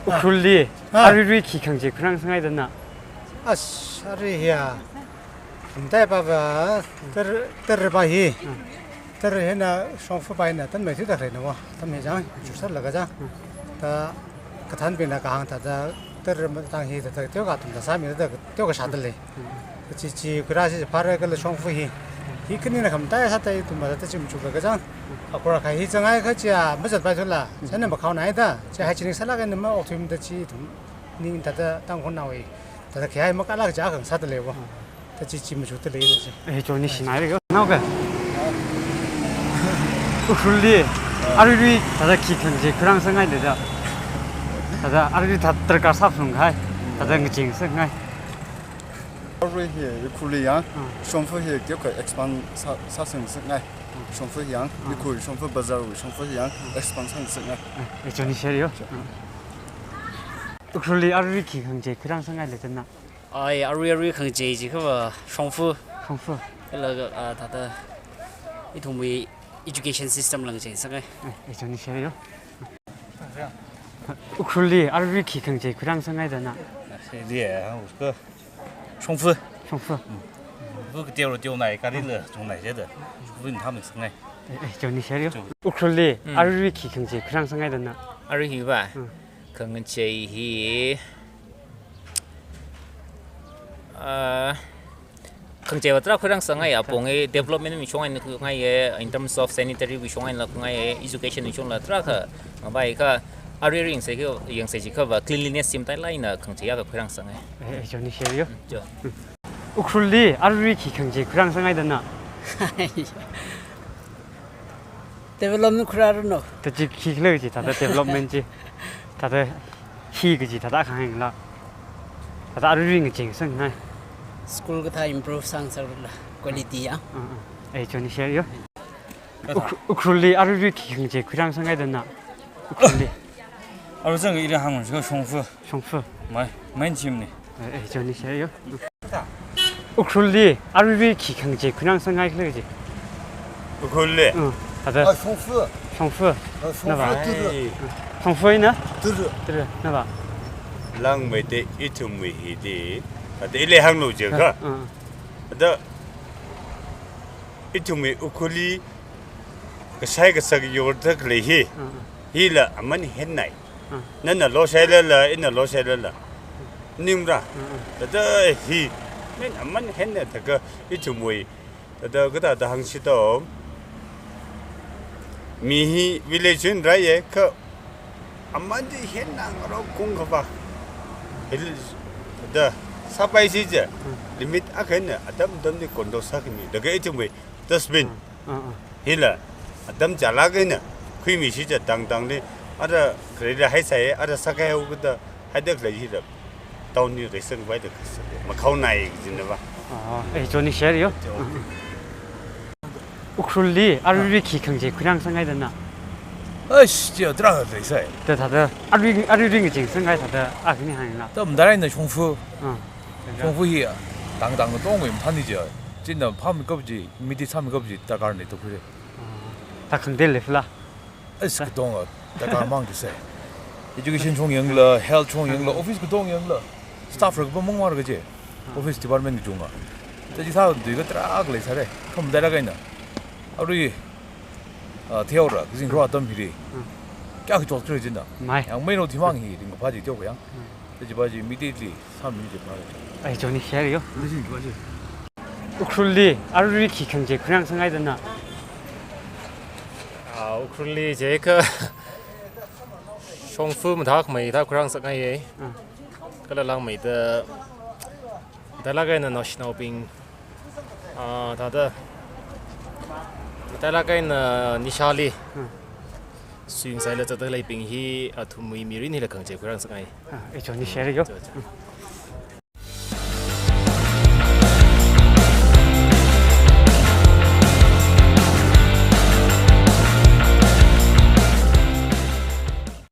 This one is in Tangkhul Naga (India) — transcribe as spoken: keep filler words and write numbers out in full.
Ukhrulli, ah, aruirui khi khangachei khuirāngasakngaidana? As, arui hiya. Mataipava, tara, tarava hi. Ah. Tara hina shongfava hina tanmeithuida khaleina va. Tanmei chang, chuksālaga chang. Ah. Ta, kathanbingna kahāng thāda, tara matang hi thāda, teokha athumna sāmida, teokha shāda lei. Chi chi khuirā chi phāra kala shongfa hi. Hi khanina khamataiya sāda ithumva thāda chi machukda kachang. Akhura kha hi zangai kha chiya mazatpaithula. Chieina makhaonaida. Chi hygienic sālaga eina maokthuimida chi ithum ning thāda Tangkhulnaowui. Thāda khi hi makala kaja kang sāda lei va. Thāda chi chi machukda leina chi. Eh, choni shinai lei yo. Nao ka. Ukhrulli. Aruirui thāda khi khangachei khuirāngasakngaida. Thāda aruirui thāda darkar sāphalunghai. Thāda ngacheingasakngai. Arui hi Ukhrulli yang, ah, shongfa hi teokha expand sā, sāsangngasakngai. Shongfa yang, ah, Ukhrul shongfa bazar wui shongfa yang, ah, expand sāngasakngai. Eh, eh, choni share yo. Sure. Ukhrulli aruirui khi khangachei khuirāngasakngaidana? Ai, arui arui khangachei jikhava shongfa. Shongfa. Kala, ah, thāda ithumwui education system la ngacheingasakngai. Eh, eh, choni share yo. Ukhrulli aruirui khi khangachei khuirāngasakngaidana? Sidi, ah, uska. Shongfa. Shongfa. Shongfa kateola teonai, karila chungnai jida. Shongfa ni thamngasakngai. Eh, eh, choni share yo. Chon. Ukhrulli, mm, aruirui khi khangachei khuirāngasakngaidana? Arui hiva? Mm. Khangachei hi, ah, khangacheiva tarākha khuirāngasakngai, apong hi development wui shong eina khuingai, in terms of sanitary wui shong eina khuingai, education wui shongla tarākha, ngavai kha, arui ring se kha, yang se jikhava, cleanliness chi matailāk eina khangachei akha khuirāngasakngai. Eh, eh, choni share yo. Mm, cho. Ukhrulli, aruirui khi khangachei khuirāngasakngaidana? Development khuirāranu. Thāda chi khikhala chi, thāda development chi. Thāda hi kaji thāda khangaila. Thāda aruirui ngacheingasakngai. School kathā improve sāngasakla. Quality ya. Ah, ah. Eh, choni share yo. Ukh-, Ukhrulli aruirui khi khangachei khuirāngasakngaidana? Ukhrulli. Arui zang ili hānglu shongfa. Shongfa. Mai, mai chimni. Eh, eh, choni share yo. Ukhrulli, aruirui khi khangachei khuirāngasakngaikhala chi. Ukhrulli? Mm, thāda. Ah, shongfa. Shongfa. Ah, shongfa. Nava? Tara. Shongfa ina? Tara. Tara, nava? Langmeida ithumwui hili. Thāda ili hānglu jikha. Ah, ah. Thāda ithumwui Ukhrulli kashai kasak yorda khalei hi. Ah, ah. Hila aman hennai. Ah. Nana loshailala, ina loshailala. Ningra. Ah, ah. Thāda hi, min aman henna thākha ithumwui. Thāda kathāda hāngsi to. Mi hi village wui rāye kha aman di henna ngarok kung kava. Hil, thāda sāpai si je. Hmm. Limit akha eina atam atamli control sākhami. Thākha ithumwui dustbin. Hmm. Ah, ah. Hila, atam chālāk eina, khuimi si je tangtangli, ara khareli haisai, ara sākahai u kada, haida khalei hila, town li reason why the makhaonai jinava. Ah, eh, choni share yo. Jo. Ukhrulli, aruirui khi khangachei khuirāngasakngaidana? Eish, chi tarākha leisai. Thāda, thāda, aruirui, aruirui ngacheingasakngai thāda, akhani hāngla. Tam darai na shongfa. Ah. Shongfa hi, tangtang katongwui mathānli je. China phāmi kap ji, midi sāmi kap ji, darkar ni to khuire. Thāda khangatei leifala? As katonga, darkar mang kise. Education shong yangla, health shong yangla, office katong yangla. Staff rākapam mangmar kaje. Office department kachunga. Thāda chithā dui katarākha leisāre. Khamatailāk eina. Arui, ah, theora, kazing rua atam hili. Kayākha chot khuire jina. Mai. Yangmeilo thimang hi, ringkaphā ji teokha yang. Thāda chiva ji immediately, sāmi ji phā. Ai, choni share yo. Thāda ji chiva ji. Ukhrulli, aruirui khi khangachei khuirāngasakngaidana? Ah, Ukhrulli jikha shongfa mathākhamei thā khuirāngasakngaiye. Ah. Kala langmeida, thālāk eina naoshinaobing, ah, thāda, thālāk eina nishali. Ah. Swing saila zatda khaleibing hi, athumwui mirin hila khangachei khuirāngasakngai. Ah, eh, choni share yo. Cho, cho.